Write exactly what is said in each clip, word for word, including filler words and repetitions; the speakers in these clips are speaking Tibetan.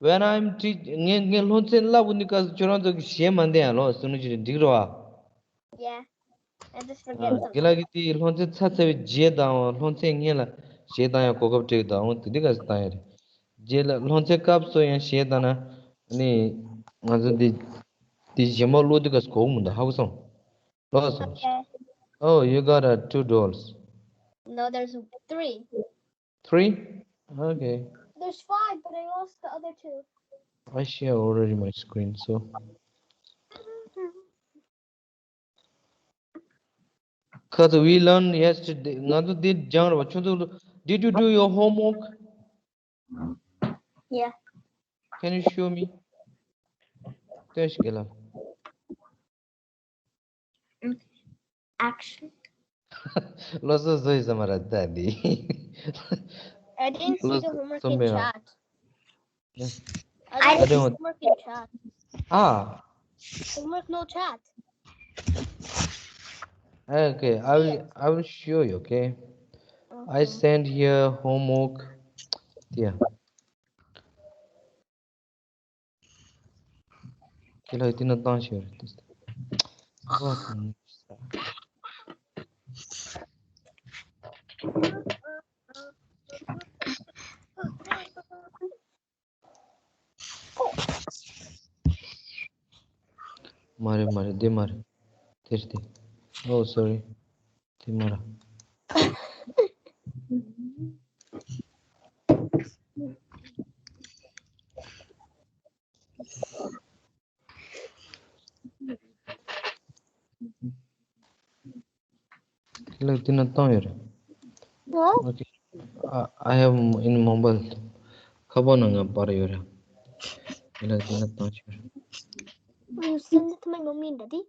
When I'm teach ངས་ངས་སློབ་ཚན་བསླབ་པའི་སྐབས་སུ་ཁྱོད་རང་ཚོ་གི་གཞས་མ་འདོན་ཡ་ལོ། སུ་ནུ་ཅི་རེད། འགྲིག་རོ་ཨ། Yeah. I just ཨ། forget some. རྒན་ལགས་ཀྱིས་དེའི་སློབ་ཚན་ཚར་ཚར་བའི་རྗེས་དང་སློབ་ཚན་སྔོན་ལ་གཞས་བཏང་ཡ་གོ་སྐབས་སྤྲད་དང་དེ་འདྲ་ག་ཚོད་བཏང་ཡ་རེད། རྗེས་ལ་སློབ་ཚན་སྐབས་སུ་ཡང་གཞས་བཏང་ན་ནི་ང་ཚོ་འདི་འདི་གཞས་མ་བླུག་དུས་ག་ཚོད་གོ་གི་མི་འདུག་ཧ་གོ་སོང་། ལོས་སོང་། Okay. Oh, you got uh, two dollars. No, there's three. Three? Okay. There's five, but I lost the other two. I share already my screen, so. Because we learned yesterday, ང་ཚོ་འདི་སྦྱངས་རེད་པ། ཁྱོད་ཚོ། Did you do your homework? Yeah. Can you show me? སྟོན་ཞིག་གི་ལ། Action. ལོས་སོ་བཟོས་ཡོད་ས་མ་རེད་ད་འདི། I didn't see the homework in Somewhere. Chat. Yeah. I I didn't see don't. Homework in Chat. Ah, Homework no chat. Okay, I will I will show you, okay? I Okay. Send here homework. Yeah. ཁྱེད་ལ་དེ་ན་བཏང་ཤོར་རེད། མ་རེད་མ་རེད། འདི་མ་རེད། དེ་རེད་དེ། Oh, sorry. དེ་མ་རེད། ལགས་དེ་ན་བཏང་ཡོད་རེད། What? Okay. I, I have in mobile. ཁ་པར་ནང་ང་པར་ཡོད་རེད། ལགས་དེ་ན་བཏང་ཡོད་རེད། You send it to my mommy and daddy?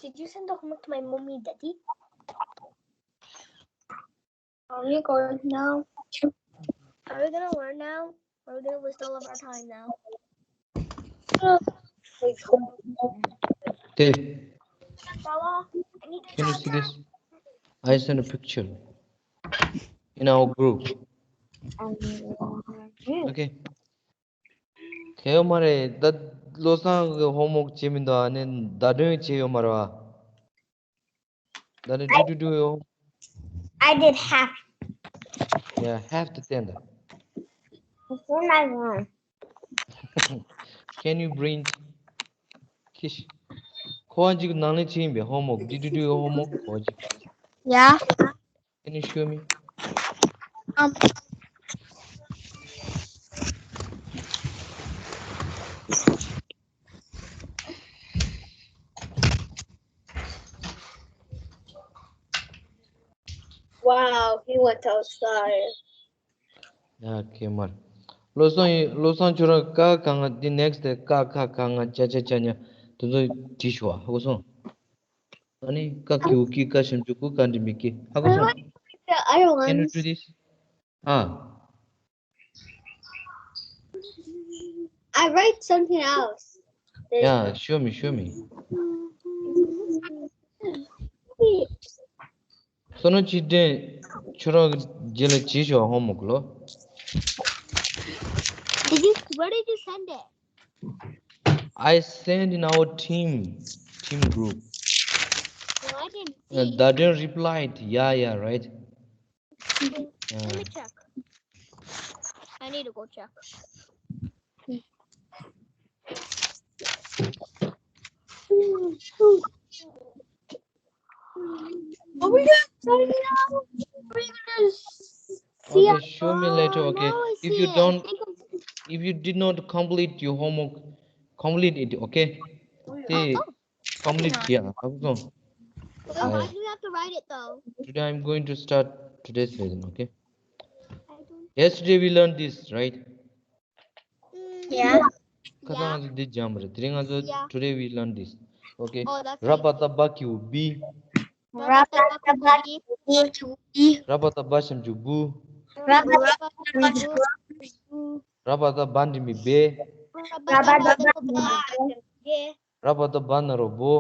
Did you send the homework to my mommy and daddy? Are we going now? Are we gonna learn now? Or are we gonna waste all of our time now? Hey, Bella, I need to can you see this? I sent a picture in our group. Okay. ཁྱེད་མ་རེད། ད་བློ་བཟང་གི་ཧོམ་ཝོག་བྱས་མི་འདུག་ཨ་ནི་ཟླ་སྒྲོན་བྱས་ཡོད་མ་རེད་བ། ད་ནི་do do do your I did half. Yeah, half the ten. Before my one. Can you bring ཁྱི་ཤི། ཁོ་བ་ཅིག་ནང་ལས་ཕྱིན་པའི་ཧོམ་ཝོག do do do your homework ཁོ་བ་ཅིག Yeah. Can you show me? Um. Wow, he went outside. ཡ་ཁེ་མར། བློ་བཟང་ཡིན། བློ་བཟང་ཁྱོད་རང་ཀ་ག་ང་འདི་next day ཀ་ཁ་ག་ང་ཅ་ཅ་ཅ་ཉ་དེ་ཚོ་བྲིས་ཤོག་ཨ། ཧ་གོ་སོང་། ཨ་ནི་ཀ་ཀི་འུ་ཀི་ཀ་ཞབས་ཀྱུ་ཀུ་ཀ་འགྲེང་བུ་ཀི། ཧ་གོ་སོང་། The other Can you ones. Do this? ཨ། I write something else. Yeah, show me, show me. བསོད་ནམས་སྐྱིད་ལྡན། ཁྱོད་རང་གི་རྗེས་ལ་བྱེད་ཤོག་ཧོམ་ཝོག་ལོ། Did you, where did you send it? I send in our team, team group. Well, I didn't Uh, see it. Dodon replied, yeah, yeah, right. Let Uh, me check. I need to go check. Are we gonna find out? Are we gonna see Okay, show me later, okay? If you don't, if you did not complete your homework, complete it, okay? Hey, complete here. How come? Why do we have to write it though? Today I'm going to start today's lesson, okay? I don't. Yesterday we learned this, right? Yeah. ཁ་སང་ང་ཚོ་འདི་སྦྱངས་པ་རེད། དེ་རིང་ང་ཚོ Yeah. Today we learned this, okay? Oh, that's ར་བ་ཏ་བ་ཀི་འུ་བི། Rabba. ར་བ་ཏ་བ་ཞབས་ཀྱུ་བུ། Rabba. ར་བ་ཏ་བ་འགྲེང་བུ་བེ། Rabba. ར་བ་ཏ་བ་ན་རོ་བོ།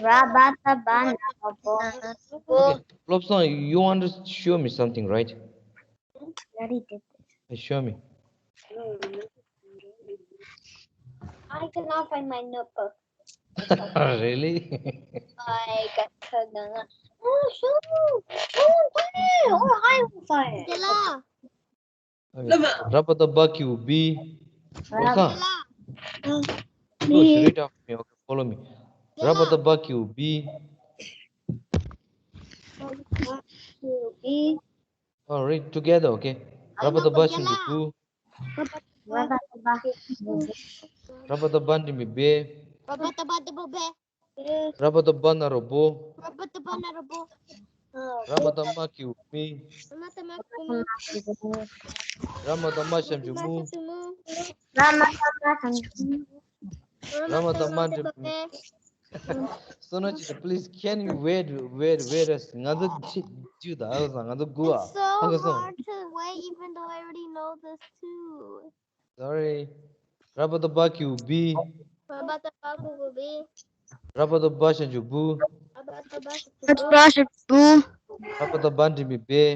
ར་བ་ཏ་བ་ན་རོ་བོ། Okay, བློ་བཟང, you want to show me something, right? Very difficult. Uh, show me. I cannot find my notebook. Really? I got to know. Oh, shoot. Oh, damn. Oh, I will find it. Okay. ར་བ་ཏ་བ་ཀྱི་གུ་བི། བློ་བཟང. No, straight after me. Okay, follow me. ར་བ་ཏ་བ་ཀྱི་གུ་བི། All right, together, okay. ར་བ་ཏ་བ་ཞབས་ཀྱུ་བུ། ར་བ་ཏ་བ། ར་བ་ཏ་བ་འགྲེང་བུ་བེ། ར་བ་ཏ་བ་འགྲེང་བུ་བེ། ར་བ་ཏ་བ་ན་རོ་བོ། ར་བ་ཏ་བ་ན་རོ་བོ། ར་བ་ཏ་མ་ཀྱི་གུ་མི། ར་མ་ཏ་མ་ཀྱི་གུ་མི། ར་མ་ཏ་མ་ཞབས་ཀྱུ་མུ། ར་མ་ཏ་མ་ཞབས་ཀྱུ་མུ། ར་མ་ཏ་མ་འགྲེང་བུ་མེ། So, no, please, can you wait, wait, wait us? ང་ཚོ་ཅི་ཅི་ད་ཨ་ང་ཚོ་དགུ་ཨ། It's so hard to wait, even though I already know this too. Sorry. ར་བ་ཏ་བ་ཀྱི་གུ་བི། ར་བ་ཏ་བ་ཀྱི་གུ་བི། ར་བ་ཏ་བ་ཞབས་ཀྱུ་བུ། ར་བ་ཏ་བ་ཞབས་ཀྱུ་བུ། ར་བ་ཏ་བ་འགྲེང་བུ་བེ།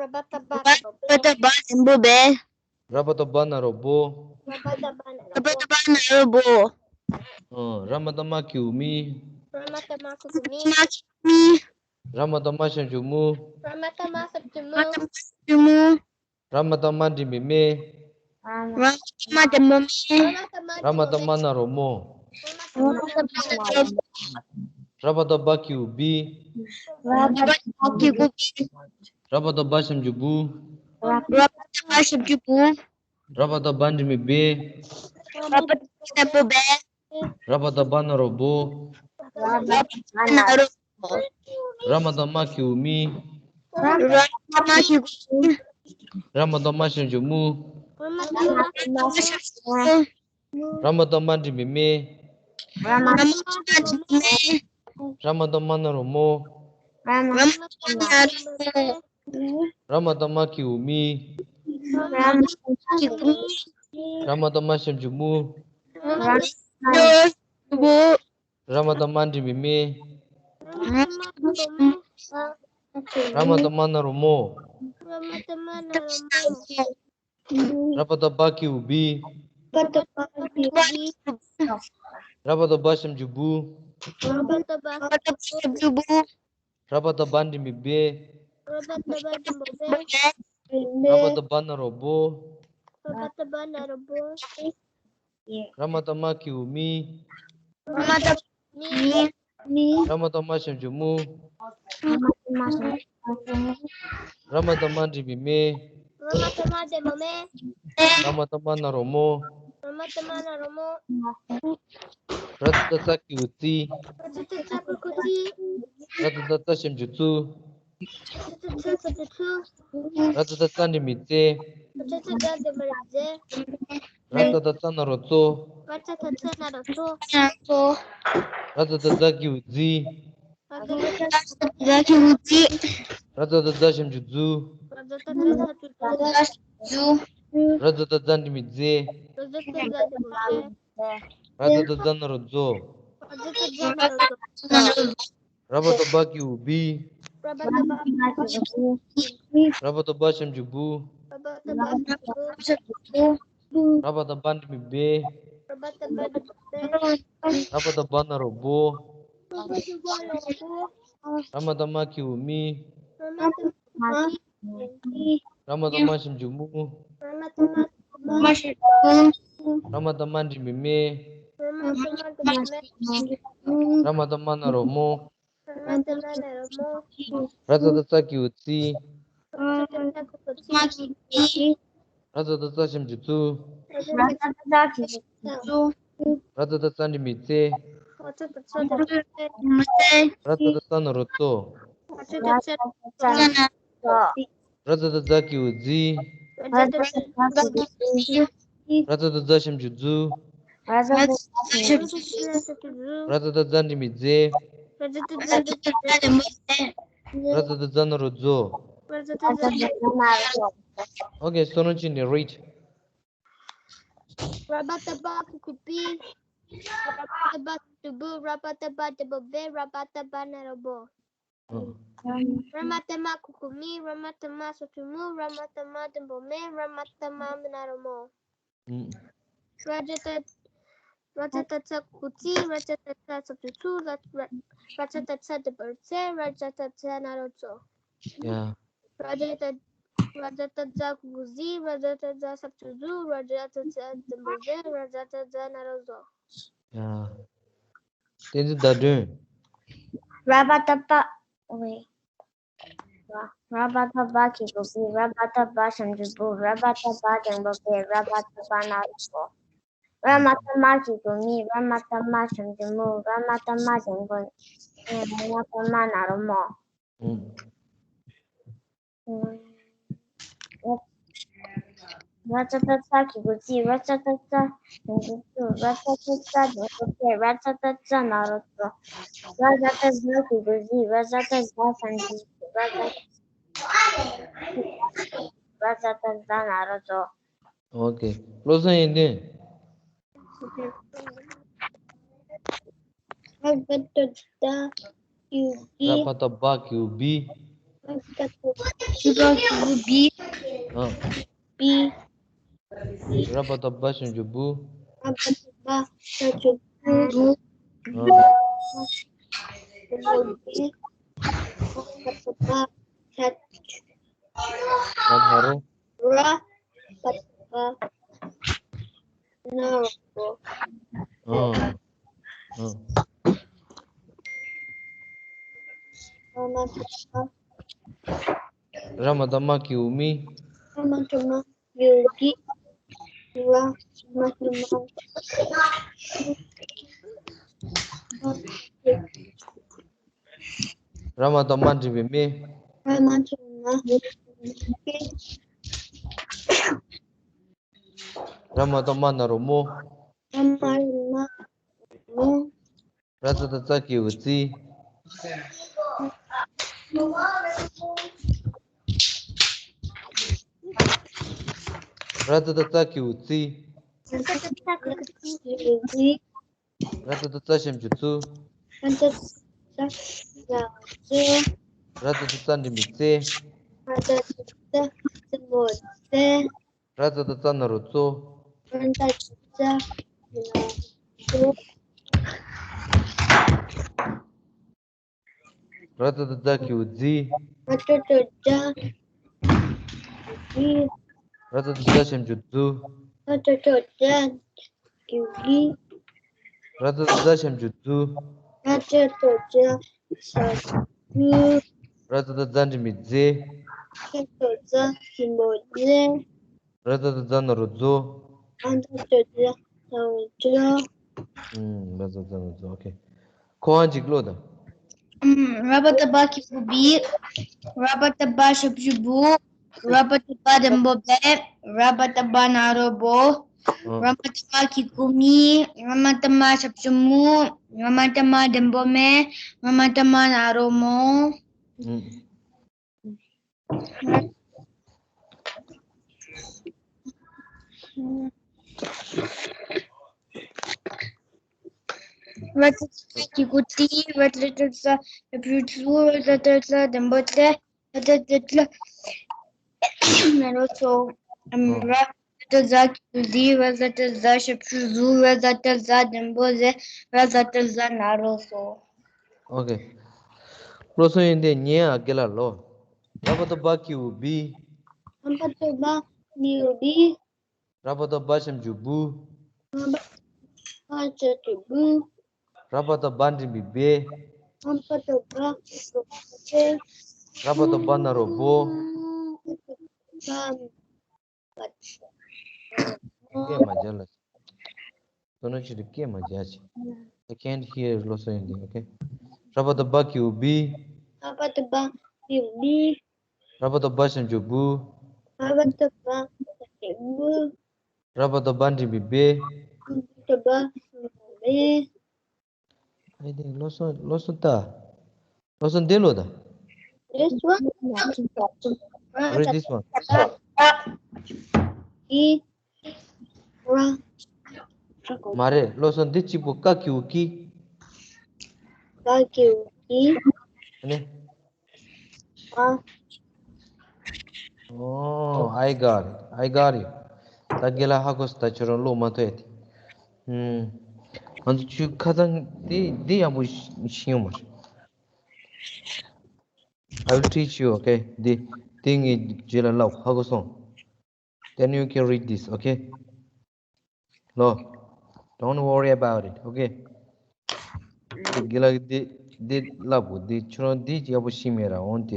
ར་བ་ཏ་བ་ན་རོ་བོ། ར་བ་ཏ་བ་འགྲེང་བུ་བེ། ར་བ་ཏ་བ་ན་རོ་བོ། ར་བ་ཏ་བ་ན་རོ་བོ། ཨ། ར་མ་ཏ་མ་ཀྱི་གུ་མི། ར་མ་ཏ་མ་ཀྱི་གུ་མི། ར་མ་ཏ་མ་ཞབས་ཀྱུ་མུ། ར་མ་ཏ་མ་ཞབས་ཀྱུ་མུ། ར་མ་ཏ་མ་འགྲེང་བུ་མེ། ར་མ་ཏ་མ་འགྲེང་བུ་མེ། ར་མ་ཏ་མ་ན་རོ་མོ། ར་བ་ཏ་བ་ཀྱི་གུ་བི། ར་བ་ཏ་བ་ཀྱི་གུ་བི། ར་བ་ཏ་བ་ཞབས་ཀྱུ་བུ། ར་བ་ཏ་བ་ཞབས་ཀྱུ་བུ། ར་བ་ཏ་བ་འགྲེང་བུ་བེ། ར་བ་ཏ་བ་འགྲེང་བུ་བེ། ར་བ་ཏ་བ་ན་རོ་བོ། ར་བ་ཏ་བ་ན་རོ་བོ། ར་མ་ཏ་མ་ཀྱི་གུ་མི། ར་མ་ཏ་མ་ཀྱི་གུ་མི། ར་མ་ཏ་མ་ཞབས་ཀྱུ་མུ། ར་མ་ཏ་མ་ཞབས་ཀྱུ་མུ། ར་མ་ཏ་མ་འགྲེང་བུ་མེ། ར་མ་ཏ་མ་འགྲེང་བུ་མེ། ར་མ་ཏ་མ་ན་རོ་མོ། ར་མ་ཏ་མ་ན་རོ་མོ། ར་མ་ཏ་མ་ཀྱི་གུ་མི། ར་མ་ཏ་མ་ཀྱི་གུ་མི། ར་མ་ཏ་མ་ཞབས་ཀྱུ་མུ། ར་མ་ཏ་མ་ཞབས་ཀྱུ་མུ། ར་མ་ཏ་མ་འགྲེང་བུ་མེ། ར་མ་ཏ་མ་ན་རོ་མོ། ར་བ་ཏ་བ་ཀྱི་གུ་བི། ར་བ་ཏ་བ་ཞབས་ཀྱུ་བུ། ར་བ་ཏ་བ་འགྲེང་བུ་བེ། ར་བ་ཏ་བ་ན་རོ་བོ། ར་མ་ཏ་མ་ཀྱི་གུ་མི། ར་མ་ཏ་མ་ཞབས་ཀྱུ་མུ། ར་མ་ཏ་མ་འགྲེང་བུ་མེ། ར་མ་ཏ་མ་ན་རོ་མོ། ར་ཏ་ཏ་ཙ་ཀྱི་གུ་ཙི། ར་ཏ་ཏ་ཙ་ཞབས་ཀྱུ་ཙུ། ར་ཏ་ཏ་ཙ་འགྲེང་བུ་ཙེ། ར་ཏ་ཏ་ཙ་ན་རོ་ཙོ། ར་ཏ་ཏ་ཙ་ན་རོ་ཙོ། ར་ཏ་ཏ་ཙ་ཀྱི་གུ་ཙི། ར་ཏ་ཏ་ཙ་ཞབས་ཀྱུ་ཙུ། ར་ཏ་ཏ་ཙ་འགྲེང་བུ་ཙེ། ར་ཏ་ཏ་ཙ་ན་རོ་ཙོ། ར་བ་ཏ་བ་ཀྱི་གུ་བི། ར་བ་ཏ་བ་ཞབས་ཀྱུ་བུ། ར་བ་ཏ་བ་འགྲེང་བུ་བེ། ར་བ་ཏ་བ་ན་རོ་བོ། ར་མ་ཏ་མ་ཀྱི་གུ་མི། ར་མ་ཏ་མ་ཞབས་ཀྱུ་མུ། ར་མ་ཏ་མ་འགྲེང་བུ་མེ། ར་མ་ཏ་མ་ན་རོ་མོ། ར་ཏ་ཏ་ཙ་ཀྱི་གུ་ཙི། ར་ཏ་ཏ་ཙ་ཞབས་ཀྱུ་ཙུ། ར་ཏ་ཏ་ཙ་འགྲེང་བུ་ཙེ། ར་ཏ་ཏ་ཙ་ན་རོ་ཙོ། ར་ཏ་ཏ་ཙ་ཀྱི་གུ་ཙི། ར་ཏ་ཏ་ཙ་ཞབས་ཀྱུ་ཙུ། ར་ཏ་ཏ་ཙ་འགྲེང་བུ་ཙེ། ར་ཏ་ཏ་ཙ་ན་རོ་ཙོ། Okay, Sonam Chinni, read. ར་བ་ཏ་བ་ཀྱི་གུ་བི། ར་བཏགས་རྦ་ཞབས་ཀྱུ་བུ། ར་བཏགས་རྦ་འགྲེང་བུ་རྦེ། ར་བཏགས་རྦ་ན་རོ་རྦོ། ཨང་། ར་མ་བཏགས་རྨ་གི་གུ་རྨི། ར་མ་བཏགས་རྨ་ཞབས་ཀྱུ་རྨུ། ར་མ་བཏགས་རྨ་འགྲེང་བུ་རྨེ། ར་མ་བཏགས་རྨ་ན་རོ་རྨོ། ཨང་། ར་ཛ་བཏགས། ར་ཛ་བཏགས་རྫ་གི་གུ་རྫི། ར་ཛ་བཏགས་རྫ་ཞབས་ཀྱུ་རྫུ། ར་ར་ར་ཛ་བཏགས་རྫ་འགྲེང་བུ་རྫེ། ར་ཛ་བཏགས་རྫ་ན་རོ་རྫོ། ཡ། ར་ཛ་བཏགས། ར་ཛ་བཏགས་རྫ་གི་གུ་རྫི། ར་ཛ་བཏགས་རྫ་ཞབས་ཀྱུ་རྫུ། ར་ཛ་བཏགས་རྫ་འགྲེང་བུ་རྫེ། ར་ཛ་བཏགས་རྫ་ན་རོ་རྫོ། ཡ། བསྟན་འཛིན་ཟླ་སྒྲོན། ར་བཏགས་རྦ། ཨོ་ཝེ། ར་བཏགས་རྦ་གི་གུ་རྦི། ར་བཏགས་རྦ་ཞབས་ཀྱུ་རྦུ། ར་བཏགས་རྦ་འགྲེང་བུ་རྦེ། ར་བཏགས་རྦ་ན་རོ་རྦོ། ར་མ་བཏགས་རྨ་གི་གུ་རྨི། ར་མ་བཏགས་རྨ་ཞབས་ཀྱུ་རྨུ། ར་མ་བཏགས་རྨ་འགྲེང་བུ་རྨེ། ར་མ་བཏགས་རྨ་ན་རོ་རྨོ། ཨང་། ར་ཛ་བཏགས་རྫ་གི་གུ་རྫི། ར་ཛ་བཏགས་རྫ་འགྲེང་བུ་རྫུ། ར་ཛ་བཏགས་རྫ་འགྲེང་བུ་རྫེ། ར་ཛ་བཏགས་རྫ་ན་རོ་རྫོ། ར་ཛ་བཏགས་རྫ་གི་གུ་རྫི། ར་ཛ་བཏགས་རྫ་ཞབས་ཀྱུ་རྫུ། ར་ཛ། ར་ཛ་བཏགས་རྫ་ན་རོ་རྫོ། ཨོ་ཀེ། བློ་བཟང་ཡོན་ཏན། ར་བཏགས་རྦ་གི་གུ་རྦི། ར་བཏགས་རྦ་གི་གུ་རྦི། ར་བཏགས་རྦ་གི་གུ་རྦི། ཨང་། རྦི། ར་བཏགས་རྦ་ཞབས་ཀྱུ་རྦུ། ར་བཏགས་རྦ་ཞབས་ཀྱུ་རྦུ། ཨང་། ར་བཏགས་རྦ་ཞབས་ཀྱུ་རྦ་ན་རོ། ར་བཏགས་རྦ་ན་རོ་རྦོ། ཨང་། ཨང་། ར་མ་བཏགས་རྨ། ར་མ་བཏགས་རྨ་གི་གུ་རྨི། ར་མ་བཏགས་རྨ་གི་གུ་རྨི། ར་མ་བཏགས་རྨ། ར་མ་བཏགས་རྨ་འགྲེང་བུ་རྨེ། ར་མ་བཏགས་རྨ་འགྲེང་བུ་རྨེ། ར་མ་བཏགས་རྨ་ན་རོ་རྨོ། ར་མ་བཏགས་རྨ་ན་རོ་རྨོ། ར་ཛ་བཏགས་རྫ་གི་གུ་རྫི། ར་ཛ་བཏགས་རྫ་གི་གུ་རྫི། ར་ཛ་བཏགས་རྫ་གི་གུ་རྫི། ར་ཛ་བཏགས་རྫ་ཞབས་ཀྱུ་རྫུ། ར་ཛ་བཏགས་རྫ་ཞབས་ཀྱུ་རྫུ། ར་ཛ་བཏགས་རྫ་འགྲེང་བུ་རྫེ། ར་ཛ་བཏགས་རྫ་འགྲེང་བུ་རྫེ། ར་ཛ་བཏགས་རྫ་ན་རོ་རྫོ། ར་ཛ་བཏགས་རྫ་ན་རོ་རྫོ། ར་ཛ་བཏགས་རྫ་གི་གུ་རྫི། ར་ཛ་བཏགས་རྫ་གི་གུ་རྫི། ར་ཛ་བཏགས་རྫ་ཞབས་ཀྱུ་རྫུ། ར་ཛ་བཏགས་རྫ་གི་གུ་རྫི། ར་ཛ་བཏགས་རྫ་ཞབས་ཀྱུ་རྫུ། ར་ཛ་བཏགས་རྫ་ཞབས་ཀྱུ་རྫུ། ར་ཛ་བཏགས་རྫ་འགྲེང་བུ་རྫེ། ར་ཛ་བཏགས་རྫ་འགྲེང་བུ་རྫེ། ར་ཛ་བཏགས་རྫ་ན་རོ་རྫོ། ར་ཛ་བཏགས་རྫ་ན་རོ་རྫོ། ཨུམ། ར་ཛ་བཏགས་རྫ་ན་རོ་རྫོ། ཨོ་ཁེ། ཁོ་རང་གཅིག་ཀློག་དང་། ཨུམ། ར་བཏགས་རྦ་གི་གུ་རྦི། ར་བཏགས་རྦ་ཞབས་ཀྱུ་རྦུ། ར་བཏགས་རྦ་འགྲེང་བུ་རྦེ། ར་བཏགས་རྦ་ན་རོ་རྦོ། ཨོ། ར་མ་བཏགས་རྨ་གི་གུ་རྨི། ར་མ་བཏགས་རྨ་ཞབས་ཀྱུ་རྨུ། ར་མ་བཏགས་རྨ་འགྲེང་བུ་རྨེ། ར་མ་བཏགས་རྨ་ན་རོ་རྨོ། ཨུམ། ར་ཛ་བཏགས་རྫ་གི་གུ་རྫི། ར་ཛ་བཏགས་རྫ་ཞབས་ཀྱུ་རྫུ། ར་ཛ་བཏགས་རྫ་འགྲེང་བུ་རྫེ། ར་ཛ་བཏགས་རྫ་ན་རོ་རྫོ། ཨུམ། ཨོ། ར་ཛ་བཏགས་རྫ་གི་གུ་རྫི། ར་ཛ་བཏགས་རྫ་ཞབས་ཀྱུ་རྫུ། ར་ཛ་བཏགས་རྫ་འགྲེང་བུ་རྫེ། ར་ཛ་བཏགས་རྫ་ན་རོ་རྫོ། ཨོ་ཁེ། བློ་བཟང་ཡོན་ཏན་ཉན་ཨ་སྐད་ལ་ལོ། ར་བཏགས་རྦ་གི་གུ་རྦི། ར་བཏགས་རྦ་གི་གུ་རྦི། ར་བཏགས་རྦ་ཞབས་ཀྱུ་རྦུ། ར་བཏགས་རྦ་ཞབས་ཀྱུ་རྦུ། ར་བཏགས་རྦ་འགྲེང་བུ་རྦེ། ར་བཏགས་རྦ་འགྲེང་བུ་རྦེ། ར་བཏགས་རྦ་ན་རོ་རྦོ། རྦ། སྐད་མ་རྒྱག་ལ། བསོད་ནམས་ཆོས་སྒྲོན་སྐད་མ་རྒྱག་ཅིག I can't hear བློ་བཟང་ཡོན་ཏན། ཨོ་ཁེ། ར་བཏགས་རྦ་གི་གུ་རྦི། ར་བཏགས་རྦ་གི་གུ་རྦི། ར་བཏགས་རྦ་ཞབས་ཀྱུ་རྦུ། ར་བཏགས་རྦ་ཞབས་ཀྱུ་རྦུ། ར་བཏགས་རྦ་འགྲེང་བུ་རྦེ། ར་བཏགས་རྦ་འགྲེང་བུ་རྦེ། I think བློ་བཟང་བློ་བཟང་ལྟ། བློ་བཟང་འདི་ཀློག་དང་། This one? Read this one. ཨི། ར། མ་རེད། བློ་བཟང་འདི་གཅིག་པོ་ཀ་གི་གུ་ཀི། ཀ་གི་གུ་ཀི། ཨ་ནི། ཨ། Oh, I got it. I got it. ད་རྒན་ལགས་ཧ་གོ་སོང་། ད་ཁྱོད་རང་ཀློག་མ་ཐུབ་ཡ་དེ། ཨུམ། ང་ཚོ་ཆུ་ཁ་སང་འདི་འདི་ཡག་པོ་ཤེས་ཤེས་ཡོང་མ་རེད། I will teach you, okay? འདི་འདི་ངས་རྗེས་ལ་ལབ། ཧ་གོ་སོང་། Then you can read this, okay? ལོ། Don't worry about it, okay? དགེ་ལགས་འདི་འདི་ལབ་གོ་འདི་ཁྱོད་རང་འདི་ཡག་པོ་ཤེས་མེད་ར། འོན་ཏེ་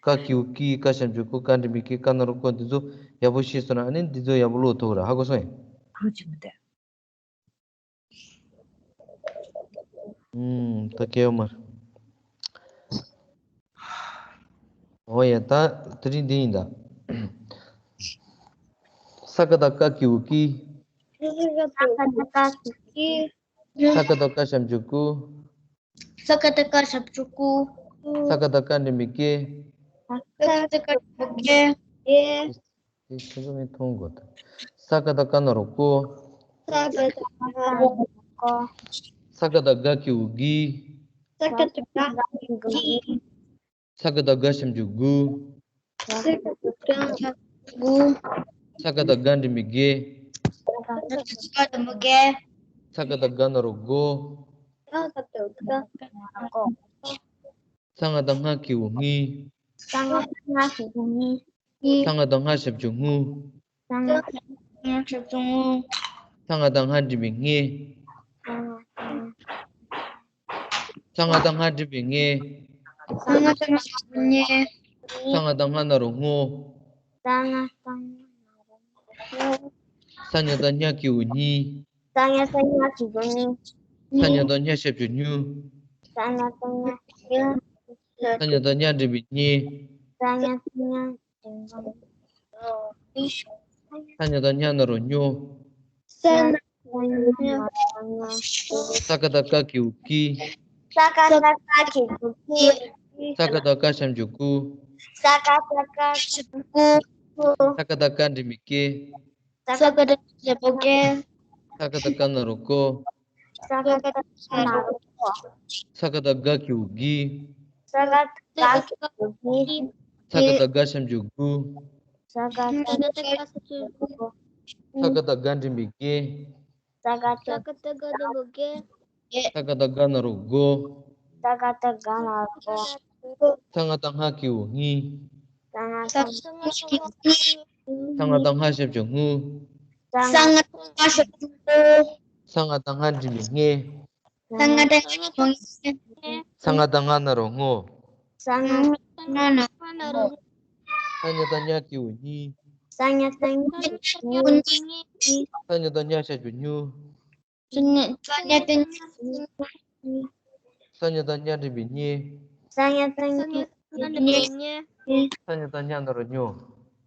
ཀ་གི་གུ་ཀི། ཀ་ཞབས་ཀྱུ་ཀུ། ཀ་འགྲེང་བུ་ཀེ། ཀ་ན་རོ་ཀོ། འདི་ཚོ་ཡག་པོ་ཤེས་སོང་ན་ཨ་ནི་འདི་ཚོ་ཡག་པོ་ཀློག་ཐུབ་ར། ཧ་གོ་སོང་ཡ། ཧ་ཅང་མི་འདུག་ཨུམ། ད་གལ་ཡོད་མ་རེད། འོ་ཡ། ད་དེ་རིང་འདི་ཡིན་ད། ས་ཀ་བཏགས་སྐ་གི་གུ་སྐྱི། ས་ཀ་བཏགས་སྐ་གི་གུ་སྐྱི། ས་ཀ་བཏགས་སྐ་ཞབས་ཀྱུ་སྐུ། ས་ཀ་བཏགས་སྐ་ཞབས་ཀྱུ་སྐུ། ས་ཀ་བཏགས་སྐ་འགྲེང་བུ་སྐེ། ས་ཀ་བཏགས་སྐ་འགྲེང་བུ་སྐེ། དེ་ཁྱོད་ཚོ་ངས་མཐོང་དགོས་ད། ས་ཀ་བཏགས་སྐ་ན་རོ་སྐོ། ས་ཀ་བཏགས་སྐ་ན་རོ་སྐོ། ས་ཀ་བཏགས་སྒ་གི་གུ་སྒྱི། ས་ཀ་བཏགས་སྒ་གི་གུ་སྒྱི། ས་ཀ་བཏགས་སྒ་ཞབས་ཀྱུ་སྒུ། ས་ཀ་བཏགས་སྒ་ཞབས་ཀྱུ་སྒུ། ས་ཀ་བཏགས་སྒ་འགྲེང་བུ་སྒེ། ས་ཀ་བཏགས་སྒ་འགྲེང་བུ་སྒེ། ས་ཀ་བཏགས་སྒ་ན་རོ་སྒོ། ས་ཀ་བཏགས་སྒ་ན་རོ་སྒོ། ས་ང་བཏགས་སྔ་གི་གུ་སྔི། ས་ང་བཏགས་སྔ་གི་གུ་སྔི། ས་ང་བཏགས་སྔ་ཞབས་ཀྱུ་སྔུ། ས་ང་བཏགས་སྔ་ཞབས་ཀྱུ་སྔུ། ས་ང་བཏགས་སྔ་འགྲེང་བུ་སྔེ། ས་ང་བཏགས་སྔ་འགྲེང་བུ་སྔེ། ས་ང་བཏགས་སྔ་འགྲེང་བུ་སྔེ། ས་ང་བཏགས་སྔ་ན་རོ་སྔོ། ས་ང་བཏགས་སྔ་ན་རོ་སྔོ། ས་ཉ་བཏགས་སྙ་གི་གུ་སྙི། ས་ཉ་བཏགས་སྙ་གི་གུ་སྙི། ས་ཉ་བཏགས་སྙ་ཞབས་ཀྱུ་སྙུ། ས་ཉ་བཏགས་སྙ་ཞབས་ཀྱུ་སྙུ། ས་ཉ་བཏགས་སྙ་འགྲེང་བུ་སྙྱེ། ས་ཉ་བཏགས་སྙ་འགྲེང་བུ་སྙྱེ། ས་ཉ་བཏགས་སྙ་ན་རོ་སྙོ། ས་ཉ་བཏགས་སྙ་ན་རོ་སྙོ། ས་ཀ་བཏགས་སྐ་གི་གུ་སྐྱི། ས་ཀ་བཏགས་སྐ་གི་གུ་སྐྱི། ས་ཀ་བཏགས་སྐ་ཞབས་ཀྱུ་སྐུ། ས་ཀ་བཏགས་སྐ་ཞབས་ཀྱུ་སྐུ། ས་ཀ་བཏགས་སྐ་འགྲེང་བུ་སྐེ། ས་ཀ་བཏགས་སྐ་འགྲེང་བུ་སྐེ། ས་ཀ་བཏགས་སྐ་ན་རོ་སྐོ། ས་ཀ་བཏགས་སྐ་ན་རོ་སྐོ། ས་ཀ་བཏགས་སྒ་གི་གུ་སྒྱི། ས་ཀ་བཏགས་སྒ་གི་གུ་སྒྱི། ས་ཀ་བཏགས་སྒ་ཞབས་ཀྱུ་སྒུ། ས་ཀ་བཏགས་སྒ་ཞབས་ཀྱུ་སྒུ། ས་ཀ་བཏགས་སྒ་འགྲེང་བུ་སྒྱེ། ས་ཀ་བཏགས་སྒ་འགྲེང་བུ་སྒྱེ། ས་ཀ་བཏགས་སྒ་ན་རོ་སྒོ། ས་ཀ་བཏགས་སྒ་ན་རོ་སྒོ། ས་ང་བཏགས་སྔ་གི་གུ་སྔི། ས་ང་བཏགས་སྔ་གི་གུ་སྔི། ས་ང་བཏགས་སྔ་ཞབས་ཀྱུ་སྔུ། ས་ང་བཏགས་སྔ་ཞབས་ཀྱུ་སྔུ། ས་ང་བཏགས་སྔ་འགྲེང་བུ་སྔེ། ས་ང་བཏགས་སྔ་འགྲེང་བུ་སྔེ། ས་ང་བཏགས་སྔ་ན་རོ་སྔོ། ས་ང་བཏགས་སྔ་ན་རོ་སྔོ། ས་ཉ་བཏགས་སྙ་གི་གུ་སྙྱི། ས་ཉ་བཏགས་སྙ་གི་གུ་སྙྱི། ས་ཉ་བཏགས་སྙ་ཞབས་ཀྱུ་སྙྱུ། ས་ཉ་བཏགས་སྙ་ཞབས་ཀྱུ་སྙྱུ། ས་ཉ་བཏགས་སྙ་འགྲེང་བུ་སྙྱེ། ས་ཉ་བཏགས་སྙ་འགྲེང་བུ་སྙྱེ། ས་ཉ་བཏགས་སྙ་ན་རོ་སྙྱོ།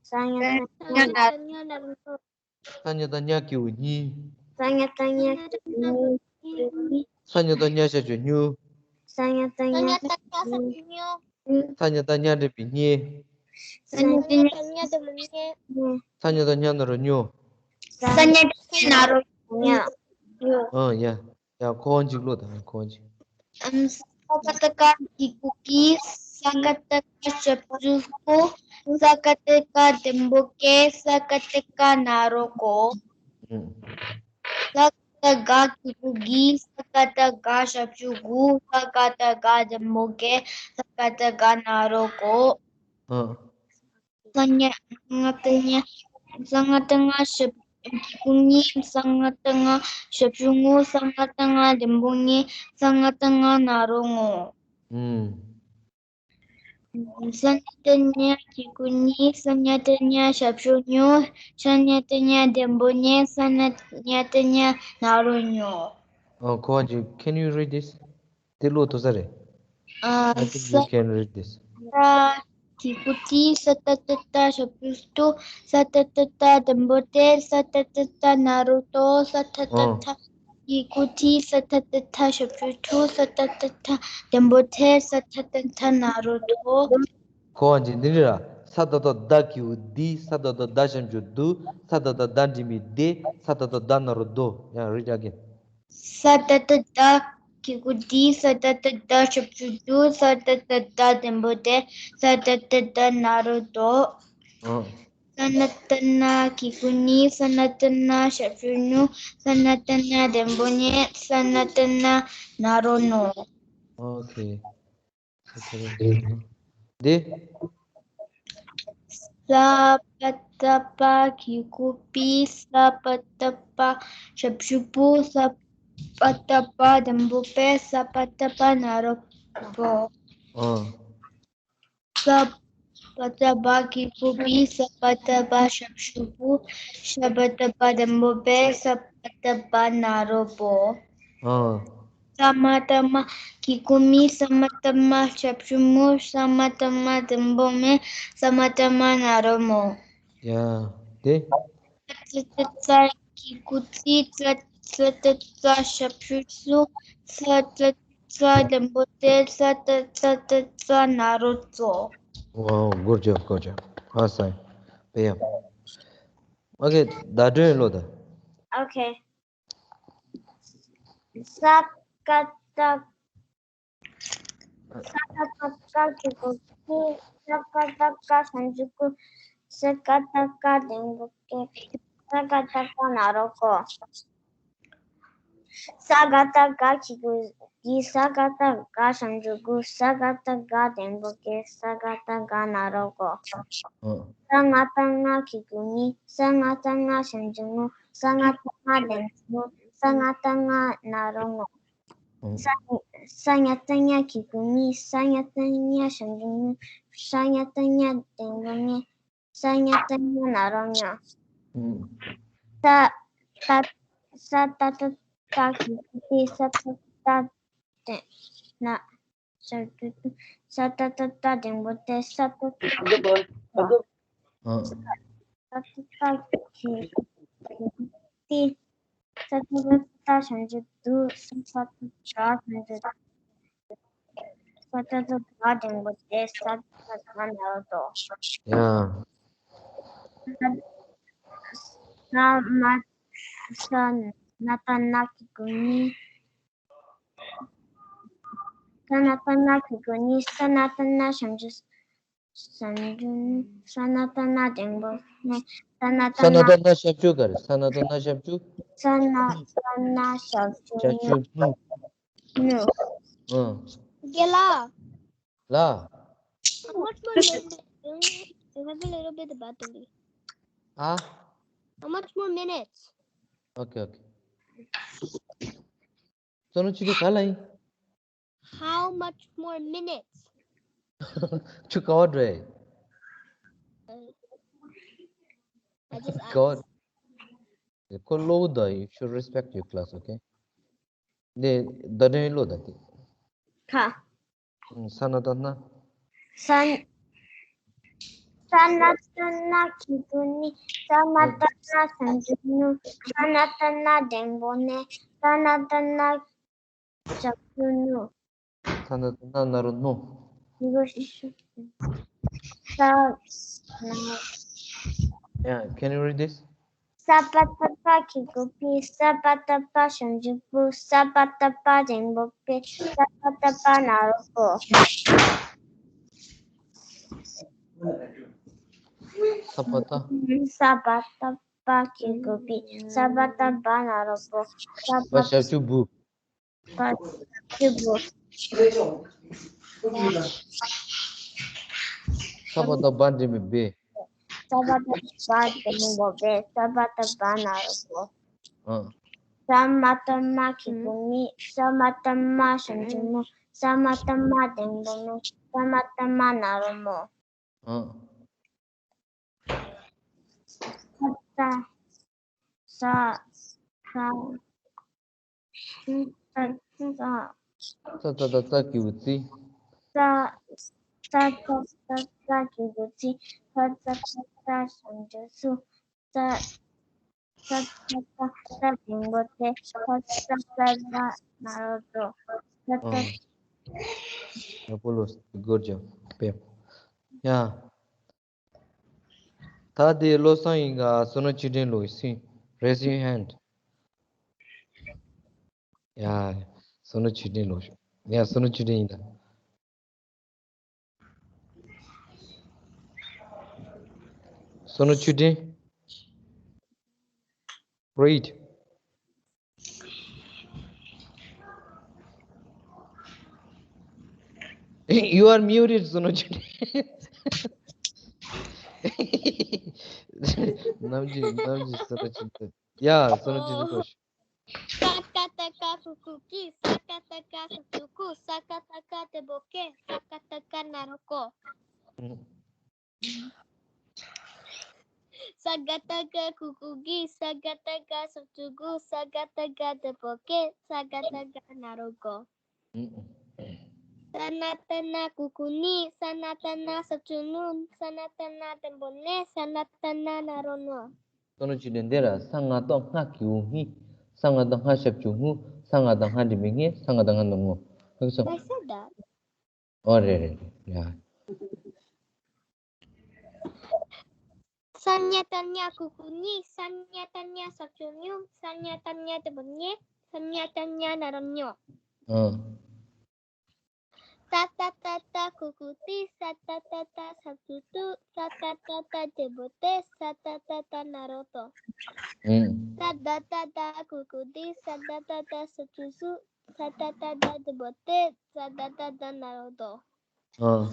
ས་ཉ་བཏགས་སྙ་ན་རོ་སྙྱོ། ས་ཉ་བཏགས་སྙ་གི་གུ་སྙྱི། ས་ཉ་བཏགས་སྙ་གི་གུ་སྙྱི། ས་ཉ་བཏགས་སྙ་ཞབས་ཀྱུ་སྙྱུ། ས་ཉ་བཏགས་སྙ་ཞབས་ཀྱུ་སྙྱུ། ས་ཉ་བཏགས་སྙ་འགྲེང་བུ་སྙྱེ། ས་ཉ་བཏགས་སྙ་འགྲེང་བུ་སྙྱེ། ས་ཉ་བཏགས་སྙ་ན་རོ་སྙྱོ། ས་ཉ་བཏགས་སྙ་ན་རོ་སྙྱོ། ཨ་ཡ། ཡ་ཁོ་གཅིག་ཀློག་དང་ཁོ་གཅིག་ཨམ། ས་ཀ་བཏགས་སྐ་གི་གུ་སྐྱི། ས་ག་བཏགས་སྐ་ཞབས་ཀྱུ་སྐུ། ས་ག་བཏགས་སྒ་འགྲེང་བུ་སྒྱེ། ས་ག་བཏགས་སྒ་ན་རོ་སྒོ། ཨུམ། ས་ག་བཏགས་སྒ་གི་གུ་སྒྱི། ས་ག་བཏགས་སྒ་ཞབས་ཀྱུ་སྒུ། ས་ག་བཏགས་སྒ་འགྲེང་བུ་སྒྱེ། ས་ག་བཏགས་སྒ་ན་རོ་སྒོ། ཨ། ས་ཉ། ས་ང་བཏགས་སྔ། ས་ང་བཏགས་སྔ་ཞབས་ཀྱུ་སྔི། ས་ང་བཏགས་སྔ་ཞབས་ཀྱུ་སྔུ། ས་ང་བཏགས་སྔ་འགྲེང་བུ་སྔེ། ས་ང་བཏགས་སྔ་ན་རོ་སྔོ། ཨུམ། ས་ཉ་བཏགས་སྙ་གི་གུ་སྙྱི། ས་ཉ་བཏགས་སྙ་ཞབས་ཀྱུ་སྙྱུ། ས་ཉ་བཏགས་སྙ་འགྲེང་བུ་སྙྱེ། ས་ཉ་བཏགས་སྙ་ན་རོ་སྙོ། ཨ། ཁོ་བ་ཅིག Can you read this? དེ་ཀློག་ཐུབ་ས་རེད། ཨ། I think you can read this. ས་གི་གུ་སྟི། ས་ཏ་ཏ་ཏ་ཞབས་ཀྱུ་སྟུ། ས་ཏ་ཏ་ཏ་འགྲེང་བུ་སྟེ། ས་ཏ་ཏ་ཏ་ན་རོ་སྟོ། ས་ཏ་ཏ་ཏ་གི་གུ་ཏི། ས་ཏ་ཏ་ཏ་ཞབས་ཀྱུ་ཏུ། ས་ཏ་ཏ་ཏ་འགྲེང་བུ་ཏེ། ས་ཏ་ཏ་ཏ་ན་རོ་སྟོ། ཁོ་བ་ཅིག་འདི་རེད་ར། ས་ད་བཏགས་སྡ་གི་གུ་སྡི། ས་ད་བཏགས་སྡ་ཞབས་ཀྱུ་སྡུ། ས་ད་བཏགས་སྡ་འགྲེང་བུ་སྡེ། ས་ད་བཏགས་སྡ་ན་རོ་སྡོ། Yeah, read again. ས་ད་བཏགས་སྡ་གི་གུ་སྡི། ས་ད་བཏགས་སྡ་ཞབས་ཀྱུ་སྡུ། ས་ད་བཏགས་སྡ་ལྡན་པོ་སྡེ། ས་ད་བཏགས་སྡ་ན་རོ་སྡོ། ཨ། ས་ན་བཏགས་སྣ་གི་གུ་སྣི། ས་ན་བཏགས་སྣ་ཞབས་ཀྱུ་སྣུ། ས་ན་བཏགས་སྣ་ལྡན་པོ་སྣེ། ས་ན་བཏགས་སྣ་ན་རོ་སྣོ། Okay. འདི། ས་པ་བཏགས་སྤ་གི་གུ་སྤི། ས་པ་བཏགས་སྤ་ཞབས་ཀྱུ་སྤུ། ས་པ་བཏགས་སྤ་ལྡན་པོ་སྤེ། ས་པ་བཏགས་སྤ་ན་རོ་སྤོ། ཨ། ས་པ་བཏགས་སྦ་གི་གུ་སྦི། ས་པ་བཏགས་སྦ་ཞབས་ཀྱུ་སྦུ། ས་པ་བཏགས་སྦ་ལྡན་པོ་སྦེ། ས་པ་བཏགས་སྦ་ན་རོ་སྦོ། ཨ། ས་མ་བཏགས་སྨ་གི་གུ་སྨི། ས་མ་བཏགས་སྨ་ཞབས་ཀྱུ་སྨུ། ས་མ་བཏགས་སྨ་ལྡན་པོ་སྨེ། ས་མ་བཏགས་སྨ་ན་རོ་སྨོ། ཡ། དེ། ཙ་ཙ་ཙ་གི་གུ་ཙི། ཙ་ཙ་ཙ་ཞབས་ཀྱུ་ཙུ། ཙ་ཙ་ཙ་ལྡན་པོ་ཙེ། ཙ་ཙ་ཙ་ཙ་ན་རོ་ཙོ། Wow, good job, good job. ཨ་སའི། དཔེ་ཡག། ཨོ་ཁེ། ཟླ་སྒྲོན་ཀློག་དང་། ཨོ་ཁེ། ས་ཀ་བཏགས། ས་ཀ་བཏགས་སྐ་གི་གུ་སྐྱི། ས་ཀ་བཏགས་སྐ་ཞབས་ཀྱུ་སྐུ། ས་ཀ་བཏགས་སྐ་ལྡན་པོ་སྐེ། ས་ཀ་བཏགས་སྐ་ན་རོ་སྐོ། ས་ཀ་བཏགས་སྐ་གི་གུ་སྐྱི། ས་ཀ་བཏགས་སྐ་ཞབས་ཀྱུ་སྐུ། ས་ཀ་བཏགས་སྐ་ལྡན་པོ་སྐེ། ས་ཀ་བཏགས་སྐ་ན་རོ་སྐོ། ཨ། ས་ང་བཏགས་སྔ་གི་གུ་སྔི། ས་ང་བཏགས་སྔ་ཞབས་ཀྱུ་སྔུ། ས་ང་བཏགས་སྔ་ལྡན་པོ་སྔུ། ས་ང་བཏགས་སྔ་ན་རོ་སྔོ། ཨ། ས་ས་ཉ་བཏགས་སྙ་གི་གུ་སྙི། ས་ཉ་བཏགས་སྙ་ཞབས་ཀྱུ་སྙུ། ས་ཉ་བཏགས་སྙ་ལྡན་པོ་སྙེ། ས་ཉ་བཏགས་སྙ་ན་རོ་སྙོ། ཨ། ས་ཏ་ས་ཏ་བཏགས་སྟ་གི་གུ་སྟི། ས་ཏ་བཏགས་སྟ་ལྡན་ན་ཞབས་ཀྱུ་སྟུ། ས་ཏ་བཏགས་སྟ་ལྡན་པོ་སྟེ། ས་ཏ་བཏགས་སྟ་ཨ། ས་ཏ་བཏགས་སྟ་གི་གུ་སྟི། ས་ཏ་བཏགས་སྟ་ཞབས་ཀྱུ་སྟུ། ས་ཏ་བཏགས་སྟ་ཞབས་ཀྱུ་སྟུ། ས་ཏ་བཏགས་སྟ་ལྡན་པོ་སྟེ། ས་ཏ་བཏགས་སྟ་ན་རོ་སྟོ། ཡ། ས་མ་ས་ན་བཏགས་སྣ་གི་གུ་སྣི། ས་ན་བཏགས་སྣ་གི་གུ་སྣི། ས་ན་བཏགས་སྣ་ཞབས་ཀྱུ་ཞབས་ཀྱུ་སྣུ། ས་ན་བཏགས་སྣ་ལྡན་པོ་སྣེ། ས་ན་བཏགས་སྣ། ས་ན་བཏགས་སྣ་ཞབས་ཀྱུ་ག་རེ། ས་ན་བཏགས་སྣ་ཞབས་ཀྱུ། ས་ན་བཏགས་སྣ་ཞབས་ཀྱུ་ཞབས་ཀྱུ་སྣུ། སྣུ། ཨ། རྒན་ལགས། ལགས། How much more minutes? You have a little bit about me. ཨ། How much more minutes? Okay, okay. བསམ་བློ་ཅི་འདུག་ག་ལ་ཡིན། How much more minutes? ཁྱོད་ག་བ་འགྲོ་ཡ། I just ག་བ། asked. ཁོ་ཀློག་དང་། You should respect your class, okay? ནས་ཟླ་སྒྲོན་ཀློག་དང་དེ། ཁ། ས་ན་བཏགས་སྣ། ས། ས་ན་བཏགས་སྣ་གི་གུ་སྣི། ས་མ་བཏགས་སྣ་ཞབས་ཀྱུ་སྣུ། ས་ན་བཏགས་སྣ་ལྡན་པོ་སྣེ། ས་ན་བཏགས་སྣ་ཞབས་ཀྱུ་སྣུ། ས་ན་བཏགས་སྣ་ན་རོ་སྣོ། ས་ན། Yeah, can you read this? ས་པ་བཏགས་སྤ་གི་གུ་སྤི། ས་པ་བཏགས་སྤ་ཞབས་ཀྱུ་སྤུ། ས་པ་བཏགས་སྤ་ལྡན་པོ་སྤེ། ས་པ་བཏགས་སྤ་ན་རོ་སྤོ། ས་པ་བཏགས། ས་པ་བཏགས་སྤ་གི་གུ་སྤི། ས་པ་བཏགས་སྤ་ན་རོ་སྤོ། ས་པ། སྤ་ཞབས་ཀྱུ་སྦུ། སྤ་ཞབས་ཀྱུ་སྦུ། ས་པ་བཏགས་སྦ་འགྲེང་བུ་སྦེ། ས་པ་བཏགས་སྦ་འགྲེང་བུ་སྦེ། ས་པ་བཏགས་སྦ་ན་རོ་སྦོ། ཨ། ས་མ་བཏགས་སྨ་གི་གུ་སྨི། ས་མ་བཏགས་སྨ་ཞབས་ཀྱུ་སྨུ། ས་མ་བཏགས་སྨ་ལྡན་པོ་སྨེ། ས་མ་བཏགས་སྨ་ན་རོ་སྨོ། ཨ། ས་ཏ་ས། ས། ས་ཏ་ས། ས་ཏ་ས་གི་གུ་ཙི། ས། ས་ཏ་ས་ས་གི་གུ་ཙི། ས་ཏ་ས་ས་ཞབས་ཀྱུ་སུ། ས། ས་ཏ་ས་ས་ལྡན་པོ་སྟེ། ས་ཏ་ས་ས་ན་རོ་སྟོ། ས་ཏ། ཨ། ཡག་པོ་ལོ། Good job. ཡ། ད་དེ་བློ་བཟང་ཡིན་ག་བསོད་ནམས་ཆོས་སྒྲོན་ལོ་ཡིན། Raise your hand. ཡ། བསོད་ནམས་ཆོས་སྒྲོན་ལོ། ཡ། བསོད་ནམས་ཆོས་སྒྲོན་ཡིན་ད། བསོད་ནམས་ཆོས་སྒྲོན། Read. You are muted, བསོད་ནམས་ཆོས་སྒྲོན། ནམ་རྒྱུན་ནམ་རྒྱུན་བསོད་ནམས་ཆོས་སྒྲོན། ཡ། བསོད་ནམས་ཆོས་སྒྲོན་ལོ། ས་ཀ་བཏགས་སྐ་གུ་གུ་སྐྱི། ས་ཀ་བཏགས་སྐ་ས་བཅུ་སྐུ། ས་ཀ་བཏགས་སྐ་བརྟན་པོ་སྐེ། ས་ཀ་བཏགས་སྐ་ན་རོ་སྐོ། ཨུ། ས་ཀ་བཏགས་སྐ་གུ་གུ་གི། ས་ཀ་བཏགས་སྐ་ས་བཅུ་སྐུ། ས་ཀ་བཏགས་སྐ་བརྟན་པོ་སྐེ། ས་ཀ་བཏགས་སྐ་ན་རོ་སྐོ། ཨུ། ས་ན་བཏགས་སྣ་གུ་གུ་སྣི། ས་ན་བཏགས་སྣ་ས་བཅུ་སྣུ། ས་ན་བཏགས་སྣ་བརྟན་པོ་སྣེ། ས་ན་བཏགས་སྣ་ན་རོ་སྣོ། བསོད་ནམས་ཆོས་སྒྲོན། འདི་ར། ས་ང་བཏགས་སྔ་གི་གུ་སྔི། ས་ང་བཏགས་སྔ་ཞབས་ཀྱུ་སྔུ། ས་ང་བཏགས་སྔ་འགྲེང་བུ་སྔེ། ས་ང་བཏགས་སྔ་ན་རོ་སྔོ། ཧ་གོ་སོང་། I said that. ཨོ་རེད་རེད་རེད། ཡ། ས་ཉ་བཏགས་སྙ་གུ་གུ་སྙི། ས་ཉ་བཏགས་སྙ་ཞབས་ཀྱུ་སྙུ། ས་ཉ་བཏགས་སྙ་བརྟན་པོ་སྙེ། ས་ཉ་བཏགས་སྙ་ན་རོ་སྙོ། ཨ། ཏ་བཏགས་ཏ་སྟ་གུ་གུ་སྟི། ས་ཏ་བཏགས་སྟ་ས་བཅུ་སྟུ། ས་ཏ་བཏགས་སྟ་བརྟན་པོ་སྟེ། ས་ཏ་བཏགས་སྟ་ན་རོ་སྟོ། ཨུ། ས་ད་བཏགས་སྡ་གུ་གུ་སྡི། ས་ད་བཏགས་སྡ་ས་བཅུ་སྡུ། ས་ཏ་བཏགས་སྡ་བརྟན་པོ་སྟེ། ས་ད་བཏགས་སྡ་ན་རོ་སྡོ། ཨ།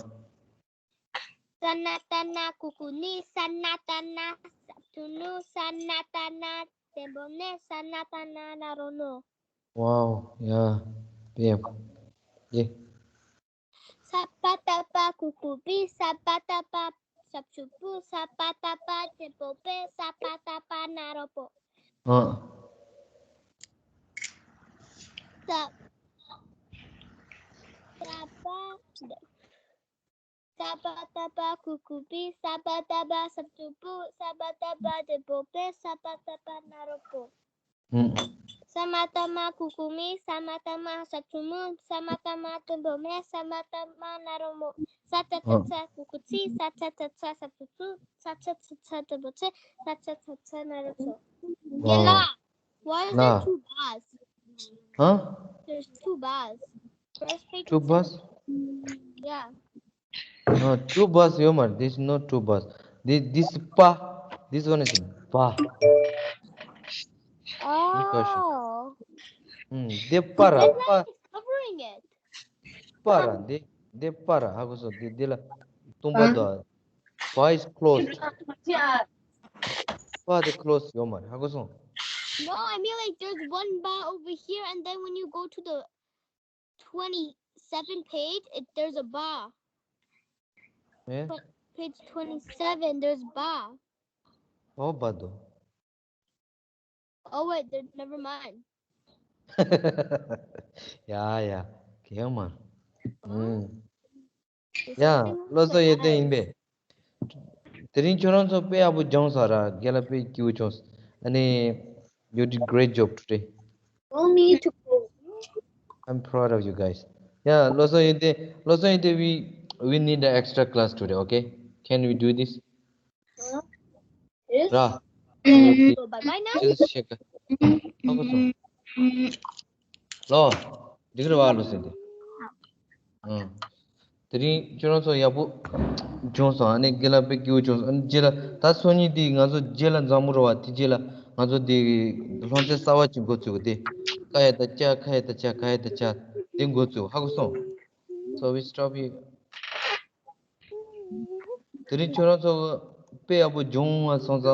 ས་ན་བཏགས་སྣ་གུ་གུ་སྣི། ས་ན་བཏགས་སྣ་ས་བཅུ་སྣུ། ས་ན་བཏགས་སྣ་བརྟན་པོ་སྣེ། ས་ན་བཏགས་སྣ་ན་རོ་སྣོ། Wow, yeah, yeah, yeah. ས་པ་བཏགས་སྤ་གུ་གུ་སྤི། ས་པ་བཏགས་སྤ་ས་བཅུ་སྤུ། ས་པ་བཏགས་སྤ་བརྟན་པོ་སྤེ། ས་པ་བཏགས་སྤ་ན་རོ་སྤོ། ཨ། ས། ས་པ། ས་པ་བཏགས་སྤ་གུ་གུ་སྤི། ས་པ་བཏགས་སྤ་ས་བཅུ་སྤུ། ས་པ་བཏགས་སྤ་བརྟན་པོ་སྤེ། ས་པ་བཏགས་སྤ་ན་རོ་སྤོ། ཨུ། ས་མ་བཏགས་སྨ་གུ་གུ་སྨི། ས་མ་བཏགས་སྨ་ས་བཅུ་སྨུ། ས་མ་བཏགས་སྨ་བརྟན་པོ་སྨེ། ས་མ་བཏགས་སྨ་ན་རོ་སྨོ། ས་ཚ་ཚ་ཚ་གུ་གུ་ཚི། ས་ཚ་ཚ་ཚ་ས་བཅུ་ཚུ། ས་ཚ་ཚ་ཚ་བརྟན་པོ་ཚེ། ས་ཚ་ཚ་ཚ་ན་རོ་ཚོ། Wow. Why is there two bars? Huh? There's two bars. First page. Two bars? Yeah. No, two bars ཡོད་མ་རེད། This is not two bars. This, this is pa. This one is ba. Oh. ཨུམ། འདི་པ་ར། པ། Covering it. པ་ར། འདི་འདི་པ་ར། ཧ་གོ་སོང་། འདི་འདི་ལ་སྟོང་པ་དོ། Ba is closed. པ་དེ་close ཡོད་མ་རེད། ཧ་གོ་སོང་། No, I mean, like, there's one ba over here, and then when you go to the twenty-seven page, it, there's a ba. ཨེ། Tw- page twenty-seven, there's ba. ཨོ་པ་དོ། Oh, wait, there, never mind. ཡ་ཡ། གེ་མ། ཨུམ། ཡ། བློ་བཟང་ཡོན་ཏན་ཡིན་པས། དེ་རིང་ཁྱོད་རང་ཚོ་དཔེ་ཡག་པོ་སྦྱངས་སོང་ར། རྒན་ལགས་དཔེ་སྐྱིད་པོ་བྱུང་སོང་། ཨ་ནི། You did great job today. No need to go. I'm proud of you guys. Yeah, བློ་བཟང་ཡོན་ཏན། བློ་བཟང་ཡོན་ཏན། We, we need an extra class today, okay? Can we do this? Huh? Yes. ར། Bye bye now. Just check. ཧ་གོ་སོང་། ལོ། འགྲིག་རེད་བ། བློ་བཟང་ཡོན་ཏན། ཨང་། དེ་རིང་ཁྱོད་རང་ཚོ་ཡག་པོ་བྱུང་སོང་། ཨ་ནི་རྒན་ལགས་དཔེ་སྐྱིད་པོ་བྱུང་སོང་། ཨ་ནི་རྗེས་ལ་ད་སང་ཉིན་དེ་ང་ཚོ་རྗེས་ལ་མཛངས་མོ་རེད་བ། དེ་རྗེས་ལ་ང་ཚོ་དེ་སློབ་ཚན་གསར་བ་ཅིག་འགོ་ཚུགས་དེ། ཀ་ཡ་བཏགས་ཀྱ། ཁ་ཡ་བཏགས་ཁྱ། ག་ཡ་བཏགས་གྱ། དེ་འགོ་ཚུགས། ཧ་གོ་སོང་། So we stop here. དེ་རིང་ཁྱོད་རང་ཚོ་དཔེ་ཡག་པོ་བྱུང་བ་སོང་ཙང་།